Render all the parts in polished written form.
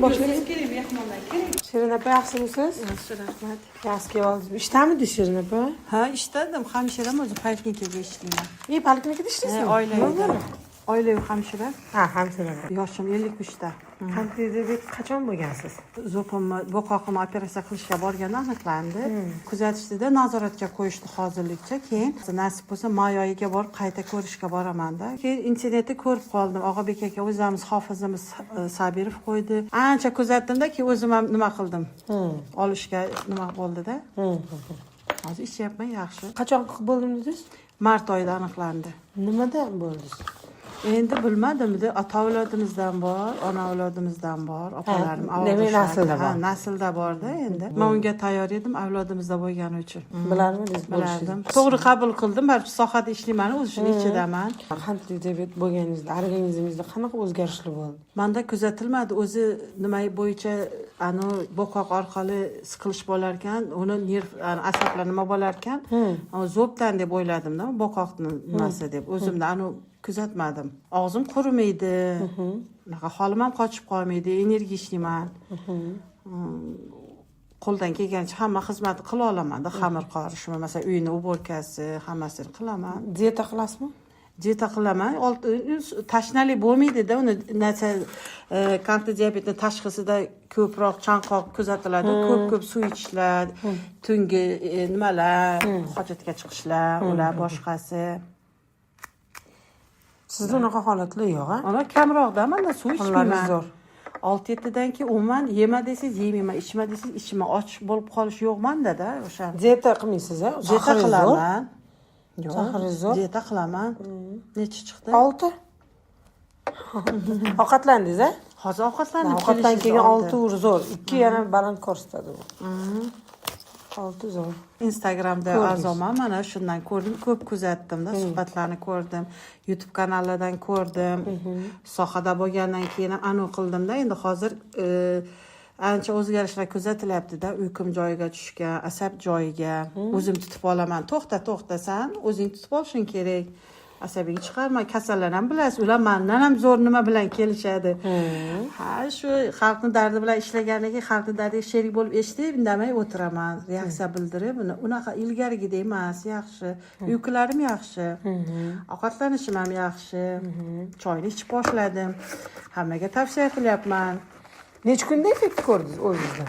Boshlaylik. Keling, mehmonlar, keling. Shirin opa, yaxshimisiz? Yaxshi, rahmat. Yaxshi kelib oldingiz. Ishdamidi, Shirin opa? Ha, ishdadim. Hamshiram o'zi, poliklinikada ishlayman. E, poliklinikada ishlaysizmi? Oilaviy. Oilaviy hamshira. Ha, hamshira. Yoshim 53da. Qandli diabet qachon bo'lgansiz? Zobimni, bo'qoqimni operatsiya qilishga borganda aniqlandi. Kuzatishdida nazoratga qo'yishdi hozirlikcha. Keyin nasib bo'lsa, may oyiga borib qayta ko'rishga boramanda. Keyin internetda ko'rib qoldim. Og'abek aka, o'zimiz hofizimiz Sabirov qo'ydi. Ancha kuzatdimda, keyin o'zim ham nima qildim. Olishga nima bo'ldida. Hozir ichyapman, yaxshi. Qachon bo'ldim dedingiz? Mart oyida aniqlandi. Nimadan bo'ldingiz? Endi bilmadim, ota avlodimizdan bor, ona avlodimizdan bor, opalarim. Demak, naslda Ha, bor. Naslda borda endi. Men unga tayyor edim, avlodimizda bo'lgani uchun. Bilarmidingiz? Bilardim. To'g'ri qabul qildim, baribir sohada ishlayman, o'zi shuni ichidaman. Qandli diabet bo'lganingizda organizmingizda qanaqa o'zgarishlar bo'ldi? Manda kuzatilmadi. O'zi nima bo'yicha, anu bo'qoq orqali siqilish bo'lar ekan, uni nerv, asablar nima bo'lar ekan, zobdan deb o'yladimda, bo'qoqni nimasi deb. O'zimda anu kuzatmadim. Og'zim qurimaydi. Unaqa holim ham qochib qolmaydi, energiya ishlayman. Qo'ldan kelgancha hamma xizmatni qila olamanda, xamir qorishmi, masalan, uyni уборка si, hammasini qilaman. Dieta qilasizmi? Dieta qilaman. Tashnalik bo'lmaydida, uni narsa, qandli diabetni tashxisida ko'proq chanqoq kuzatiladi. Ko'p ko'p suv ichishlar, tungi nimalar, hojatga chiqishlar, ular boshqasi. Sizda unaqa holatlar yo'q, a? Ana kamroqda, manda suv Qo'llaringiz ichmayman. Zo'r. 6-7dan keyin umuman yema desangiz yemayman, ichma desangiz ichma, och bo'lib qolish yo'q mandada o'sha. Dieta qilmaysiz, a? Dieta Сахар ingiz zo'r. Qilaman. Yo'q, Сахар ingiz zo'r. dieta qilaman. Necha chiqdi? 6. Ovqatlandingiz, a? Hozir ovqatlandim. Ovqatdan Kelishingiz keyin oldi. 6 ur zo'r. 2 yana baland ko'rsatadi bu. 6 zo'r. Instagramda Ko'rdingiz. a'zoman, mana shundan ko'rdim, ko'p kuzatdimda, suhbatlarni ko'rdim, YouTube kanallardan ko'rdim. Sohada bo'lgandan keyin ham anavi qildimda, endi hozir ancha o'zgarishlar kuzatilyapti-da, uyqum joyiga tushgan, asab joyiga, o'zim tutib olaman. To'xta, to'xta, san o'zing tutib olishing kerak. Asabingni chiqarma, kasallar ham bilasiz, ular mandan ham zo'r nima bilan kelishadi. Ha, shu xalqni dardi bilan ishlaganiga, xalqni dardiga sherik bo'lib eshitib, indamay o'tiraman. Reaksiya bildirib, uni unaqa ilgarigidek emas, yaxshi. Uyqularim yaxshi. Ovqatlanishim ham yaxshi. Choyni ichib boshladim. Hammaga tavsiya qilyapman. Necha kunda effekt ko'rdingiz o'zingizda?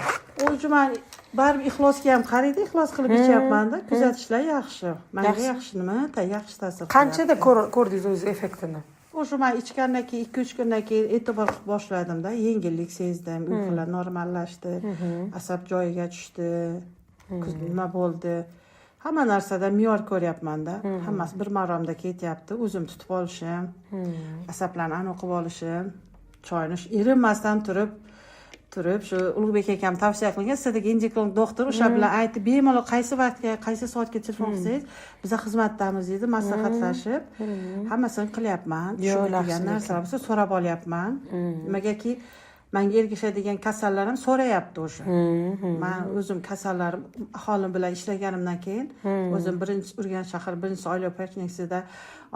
O'zi man baribir ixlosga ham qaraydi, ixlos qilib ichyapman-da, kuzatishlar yaxshi. Menga Yaxshi. Yaxshi nima, ta yaxshi ta'sir Qanchada qilyapti. Ko'rdingiz o'zingiz effektini? O'sha man ichgandan keyin 2-3 kundan keyin e'tibor qilib boshladimda, yengillik sezdim, uyqular normallashdi, asab joyiga tushdi, nima bo'ldi. Hamma narsada me'yor ko'ryapmanda. Hammasi bir maromda ketyapti. O'zim tutib olishim, asablarni aniq qilib olishim, choyni erinmasdan turib shu Ulug'bek akam tavsiya qilgan sizdagi endokrinolog doktor, o'sha bilan aytib, bemalol qaysi vaqtga, qaysi soatga telefon qilsangiz, biza xizmatdamiz deydi, maslahatlashib hammasini qilyapman. Yo'q, Tushunmaydigan yaxshi. Narsalar bo'lsa, so'rab olyapman. Nimagaki manga ergashadigan kasallar ham so'rayapti уже. Man o'zim kasallarim, aholim bilan ishlaganimdan keyin, o'zim birinchi Urganch shahar birinchi oila poliklinikasida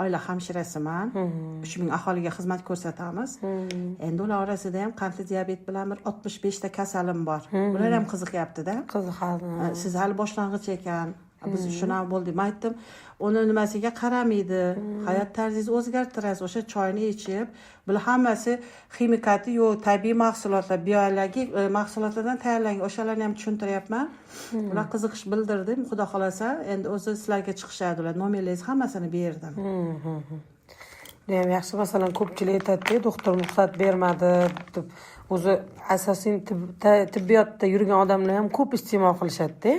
oila hamshirasiman. 3000 aholiga xizmat ko'rsatamiz. Endi ular orasida ham qandli diabet bilan bir 65 ta kasalim bor. Ular ham qiziqyaptida. Qiziqadi. Siz hali boshlang'ich ekan, biz shunaqa bo'ldik. Man aytdim, uni nimasiga qaramaydi, hayot tarzingizni o'zgartirasiz o'sha choyni ichib. Bular hammasi ximikati yo'q, tabiiy mahsulotlar, biologik mahsulotlardan tayyorlangan, o'shalarni ham tushuntiryapman. Ular qiziqish bildirdi. Xudo xohlasa, endi o'zi sizlarga chiqishadi ular, nomerlaringizni hammasini berdim. Judayam yaxshi. Masalan, ko'pchilik aytadida, doktor ruxsat bermadi deb. O'zi asosiy tibbiyotda yurgan odamlar ham ko'p iste'mol qilishadida.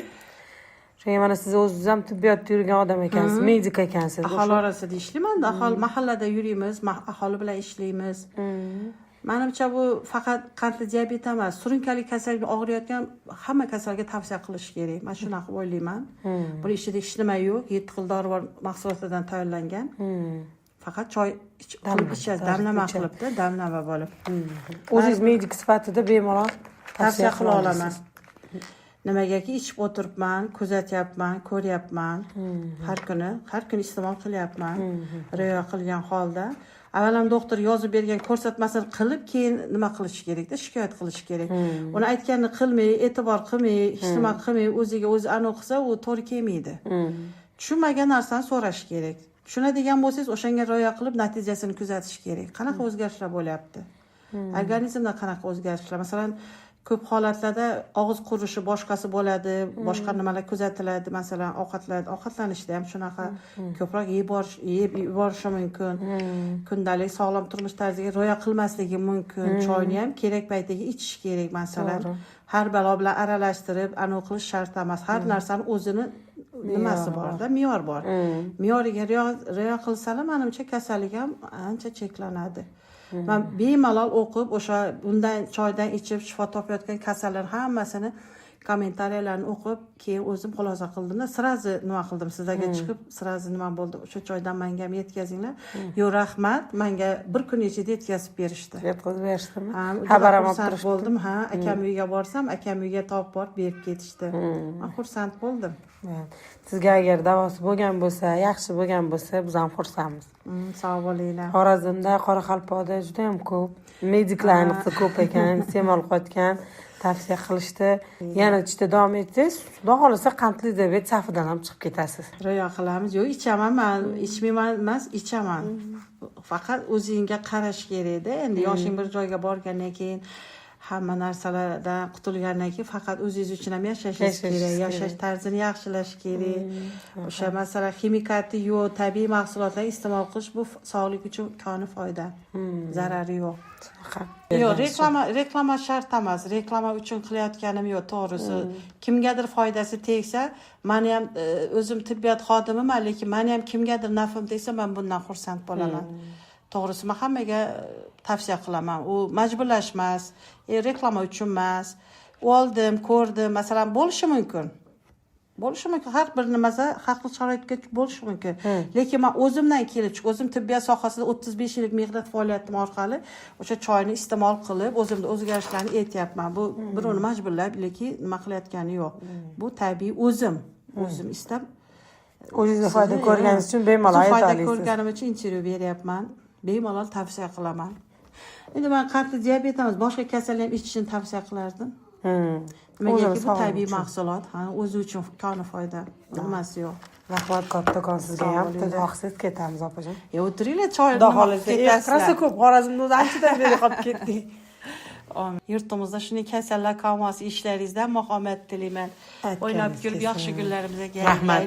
Shunga mana siz o'zingiz ham tibbiyotda yurgan odam ekansiz, medik ekansiz. Aholi orasida ishlaymanda, aholi, mahallada yuriymiz, aholi bilan ishlaymiz. Manimcha, bu faqat qandli diabet emas, surunkali kasallik og'riyotgan hamma kasalga tavsiya qilish kerak, man shunaqa o'ylayman. Buni ichida hech nima yo'q, yetti xil dorivor mahsulotlardan tayyorlangan. Faqat choy qilib ichasiz, damlama qilibda, damlama bo'lib. O'zingiz medik sifatida bemalol tavsiya qila olaman. Olasiz. Nimagaki ichib o'tiribman, kuzatyapman, ko'ryapman. Har kuni, har kuni iste'mol qilyapman, rioya qilgan holda. Avval doktor yozib bergan ko'rsatmasini qilib, keyin nima qilish kerakda, shikoyat qilish kerak. Uni aytganini qilmay, e'tibor qilmay, hech nima qilmay, o'ziga o'zi anavi qilsa, u to'g'ri kelmaydi. Tushunmagan narsani so'rash kerak. Tushunadigan bo'lsangiz, o'shanga rioya qilib, natijasini kuzatish kerak. Qanaqa o'zgarishlar bo'lyapti? Organizmda qanaqa o'zgarishlar? Masalan, ko'p holatlarda og'iz qurishi, boshqasi bo'ladi, boshqa nimalar kuzatiladi. Masalan, ovqatlanishda ham shunaqa ko'proq yeb yuborishi mumkin. Kundalik sog'lom turmush tarziga rioya qilmasligi mumkin. Choyni ham kerak paytiga ichish kerak, masalan. Har balo bilan aralashtirib, anavi qilish shart emas. Har narsani o'zini nimasi borda, me'yor bor. Me'yoriga rioya qilsalar, manimcha, kasallik ham ancha cheklanadi. Man bemalol o'qib, o'sha bundan choydan ichib shifo topayotgan kasallar hammasini kommentariyalarni o'qib, keyin o'zim xulosa qildimda, сразу nima qildim, sizlarga chiqib, сразу nima bo'ldi, o'sha choydan manga ham yetkazinglar. Yo'q, rahmat, manga bir kun ichida yetkazib berishdi. Yetkazib berishdimi? Ha, juda Xabar ham olib xursand turishdi. bo'ldim. Ha, akam uyiga borsam, akam uyiga topib borib berib ketishdi. Man xursand bo'ldim. Evet. Sizga agar davosi bo'lgan bo'lsa, yaxshi bo'lgan bo'lsa, biz ham xursandmiz. Sog' bo'linglar. Xorazmda, Qoraqalpoqda juda ham ko'p mediklar, ayniqsa, ko'p ekan iste'mol qilayotgan, tavsiya qilishdi. Yana ichishda davom etsangiz, xudo xohlasa, qandli diabet safidan ham chiqib ketasiz. Rioya qilamiz. Yo'q, ichaman, man ichmayman emas, ichaman. Faqat o'zingga qarash kerakda. Endi yoshing bir joyga borgandan keyin, hamma narsalardan qutulgandan keyin faqat o'zingiz uchun ham yashashingiz Yashashingiz kerak, kerak. Yashash tarzini yaxshilash kerak. O'sha, masalan, ximikati yo'q tabiiy mahsulotlar iste'mol qilish, bu sog'lik uchun koni foyda, zarari yo'q. Shunaqa. Yo'q, reklama shart emas, reklama uchun qilayotganim yo'q, to'g'risi. Kimgadir foydasi tegsa, mani ham o'zim tibbiyot xodimiman, lekin mani ham kimgadir nafim tegsa, man bundan xursand bo'laman, to'g'risi. Man hammaga tavsiya qilaman. U majburlash emas, reklama uchun emas. Oldim, ko'rdim, masalan, bo'lishi mumkin, har bir nimasi har xil sharoitga bo'lishi mumkin, lekin man o'zimdan kelib chiqib, o'zim tibbiyot sohasida 35 yillik mehnat faoliyatim orqali o'sha choyni iste'mol qilib, o'zimda o'zgarishlarni aytyapman. Bu birovni majburlab, lekin nima qilayotgani yo'q, bu tabiiy, o'zim istab. O'zingizga foyda ko'rganingiz uchun bemalol O'zim ayta foyda olasiz. ko'rganim uchun intervyu beryapman, bemalol tavsiya qilaman. Endi man qandli diabet emas, boshqa kasallar ham ichishini tavsiya qilardim. Nimagaki, O'zini bu sog'lig'i tabiiy uchun. mahsulot, ha, o'zi uchun koni foyda, nimasi yo'q. Rahmat kattakon sizga Sog' ham. bo'linglar. Duo qilsangiz, ketamiz, opajon. E, o'tiringlar, choy Xudo nima xohlasa, qilib ketasizlar. rosa ko'p Xorazmda o'zi anchadan beri qolib ketdik. Amin. Yurtimizda shunday kasallar qolmasin, ishlaringizda omad tilayman. Aytganingiz O'ynab kulib kelsin. yaxshi kunlarimizga. Rahmat.